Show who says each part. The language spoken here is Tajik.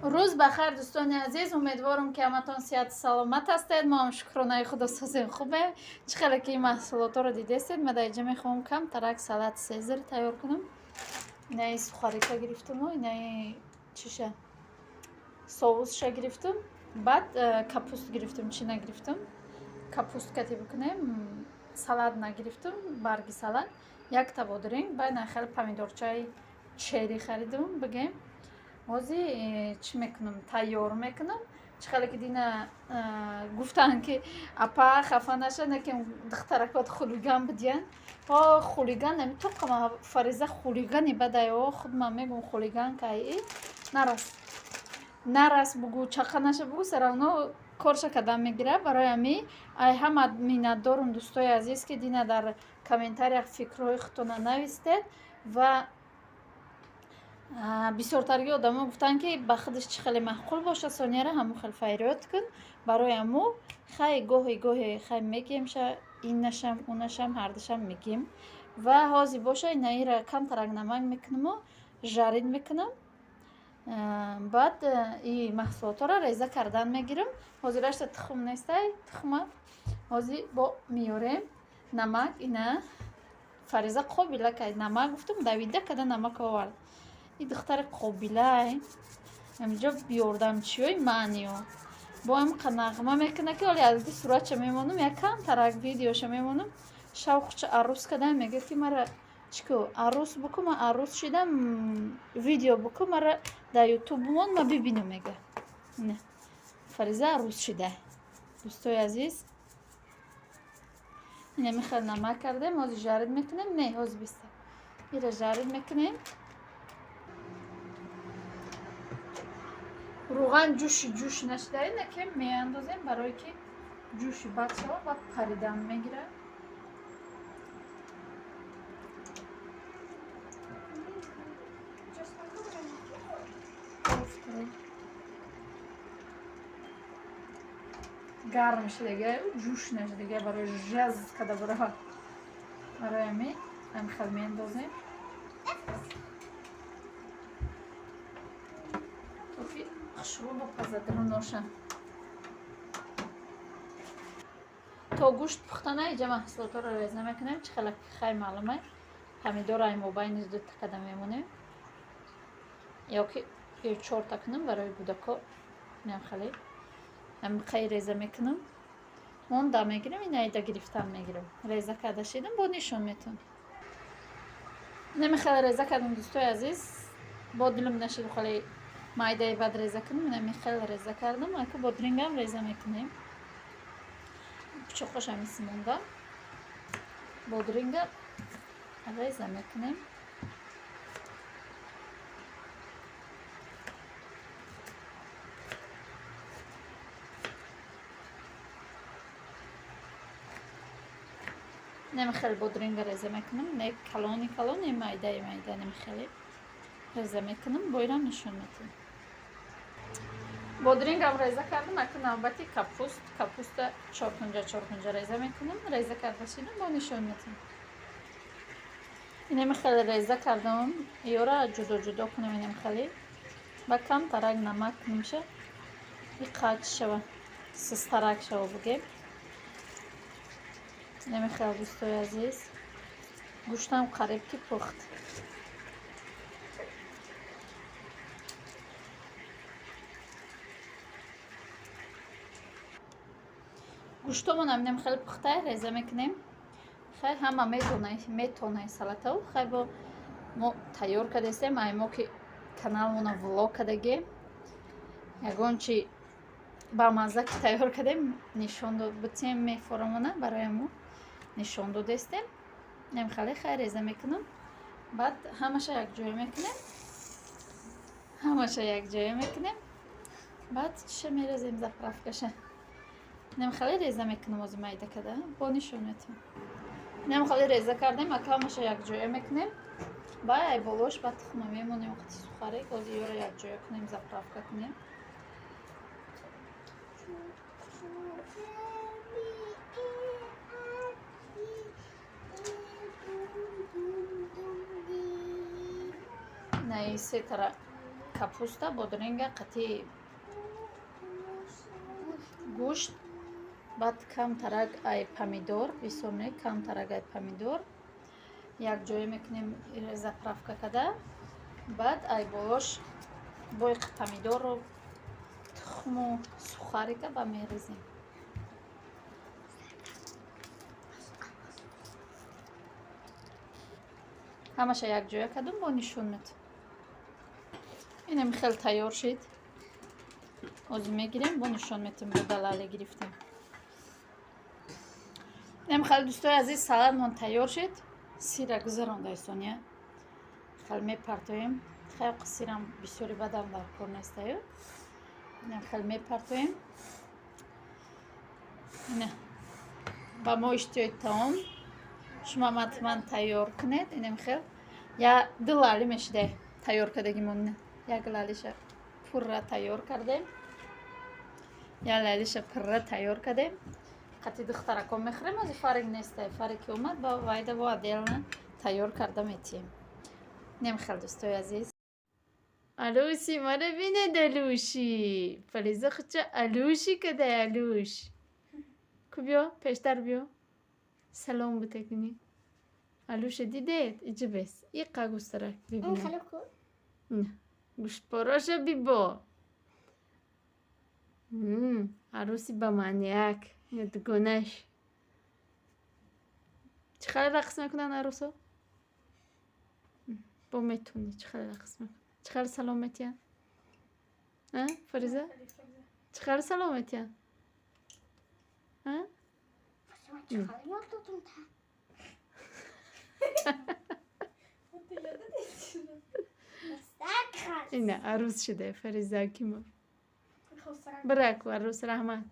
Speaker 1: Рӯз ба хайр, дӯстони азиз. Умедворам, ки ҳаматон сиҳату саломат ҳастед. Мо ҳам, шукронаи Худо, созем, хубем. Чӣ хеле ки ин маҳсулотҳоро дидестед, ма дар инҷа мехоҳам камтарак салат сезар тайёр кунам. Инаи сухарика гирифтаму инаи чиша, соусша гирифтам, баъд капуст гирифтам. Чӣ нагирифтам? Капуст кати бикунем, салат нагирифтам, барги салат, якта бодиринг, баъд хеле помидорчаи черри харидам. Бигем, ҳозир чӣ мекунам? Тайёр мекунам. Чӣ хеле ки дина гуфтанд, ки апа, хафа наша, неки духтаракот хулиган будиян. О, хулиган ами тоқама Фариза хулигани бадай. О, худман мегум, хулиган кай нарас нарас, бугу чақа наша, бугу, всё равно корша кадан мегирад. Барои ҳами ай ҳама миннатдорум, дӯстои азиз, ки дина дар комментариях фикрҳои худтона навистед. Ва бисёртарги одамо гуфтанд, ки ба худаш чӣ хеле маъқул бошад, Сонияра ҳамон хел фарёд кун. Барои ҳамо хай гоҳе гоҳе хай мегемша, инашам, унашам, ҳардушам мегем. Ва ҳозир боша, инаира камтарак намак мекунаму жарить мекунам, баъд и маҳсулотҳоро реза кардан мегирам. Ҳозирашта тухм нестай, тухма ҳозир бо меёрем. Намак ина Фариза қобила кай намак гуфтам, давида када намак овард. И духтари қобилай, ҳаминҷо ёрдамчиёи маъниё бо ҳам нағма мекунад, ки оли аз ди суратша мемонам, якам тарак видеоша мемонам. Шавқча арӯс кардам, мегӯяд, ки мара чӣ ку, арӯс буку, ман арӯс шидам, видео буку, мара дар Ютуб бимон, ма бибинам, мега. Фариза арӯс шида, дӯстои азиз. Ина михел намак кардем, ҳозир жарить мекунем. Не, ҳозир биста, ира жарить мекунем. Рӯған ҷӯши ҷӯш нашида, ина ки меандозем, барое ки ҷӯши бад шавад ва паридан мегирад.
Speaker 2: Сейчас сколько времени?
Speaker 1: Второй. Гарм шудага, ҷӯш нашудага, барои жаз када барава. Барои ҳами ҳамихел меандозем, то ки хушрӯ бипазад руноша. То гӯшт пухтана, иҷа маҳсулотҳоро реза мекунем. Чӣ хела хай маълума, помидора ай мобайни дута када мемонем ё ки чорта кунам барои кӯдако. Инам хеле ҳамиқай реза мекунам, монда мегирам, инаида гирифтан мегирам. Реза карда шидам, бо нишон метавон. Намихеле реза кардам, дӯстои азиз. Бо дилам нашид хеле майдаи бад реза кунам, намихел реза кардам. Аку бодрингам реза мекунем, пучоқош ҳамиси монда, бодринга реза мекунем. Намихел бодринга реза мекунам, не калони калон, не майдаи майда, намихеле реза мекунам, боирам нишон метавам. Бодрингам реза кардам, аку навбати капуст. Капуста чоркунҷа чоркунҷа реза мекунам. Реза карда шидам, бо нишон метавам. Инами хеле реза кардам, ёра ҷудо ҷудо кунам. Инам хеле ба камтарак намак кунамша, и қач шава, систарак шава, бугем. Инами хеле, дӯстои азиз, гӯштам қариб ки пухт. Гӯштомонам инам хеле пухта, реза мекунем. Хай, ҳама метонай салатау. Хай, бо мо тайёр кардастем. Ай мо ки каналмона влог кардагем, ягон чи ба мазза ки тайёр кардем, нишон битем мефорамона, барои мо нишон додестем. Инам хеле хай реза мекунам, баъд ҳамаша якҷоя мекунем, ҳамаша якҷоя мекунем, баъд чиша мерезем, заправкаша. Инам хеле реза мекунам, ози майда када бо нишон метавам. Инам хеле реза кардем, ака ҳамаша якҷоя мекунем, ба ай болош ба тухма мемонем, қати сухарик. Ози ёро якҷоя кунем, заправка кунем.
Speaker 2: B, A, R, C, A, dum, dum, dum, D.
Speaker 1: Наи сетара. Капуста, бодринга қати гӯшт, баъд камтарак ай помидор, бисёр не, камтарак ай помидор якҷоя мекунем, заправка када, баъд ай болош боиқ помидорро, тухму сухарика ба мерезем. Ҳамаша якҷоя кардум, бо нишон мед. Инам хел тайёр шид. Ҳозир мегирем, бо нишон метем, бо далале гирифтем. Инам хел, дӯстои азиз, салатмон тайёр шид. Сира гузаронда Соня, хел мепартоем. Хел сирам бисёри бадам дар кор нестаю. Инам хел мепартоем. Ина ба мо иштиҳои таом. Шумо ҳатман тайёр кунед. Инам хел я ду лали мешида тайёр кардагимон. Як лалиша пурра тайёр кардем, як лалиша пурра тайёр кардем. Қати духтаракон мехӯрем. Ози фарик нестай, фаре ки омад, ба вайда бо отдельно тайёр карда метиҳем. Инам хел, дӯстои азиз. Алӯси мара бинед, алӯши Фариза хуча алӯши кадай. Алӯш ку, биё пештар, биё салом бутекунӣ. Алӯша дидед? Иҷа бес иқа густарак бибинед, гӯштпораша бибо. Арӯси ба маънияк дугонаш чӣ хеле рақс мекунанд арӯсо? Бо метунӣ, чӣ хеле рақс мекунанд, чӣ хеле салом метиҳанд? Фариза, чӣ хеле салом метиҳанд?
Speaker 2: Чӣ хеле ёд додум та?
Speaker 3: Ты ёд додӣ?
Speaker 1: Ина арӯс шуда Фариза Акимов. Бираку арӯс, раҳмат.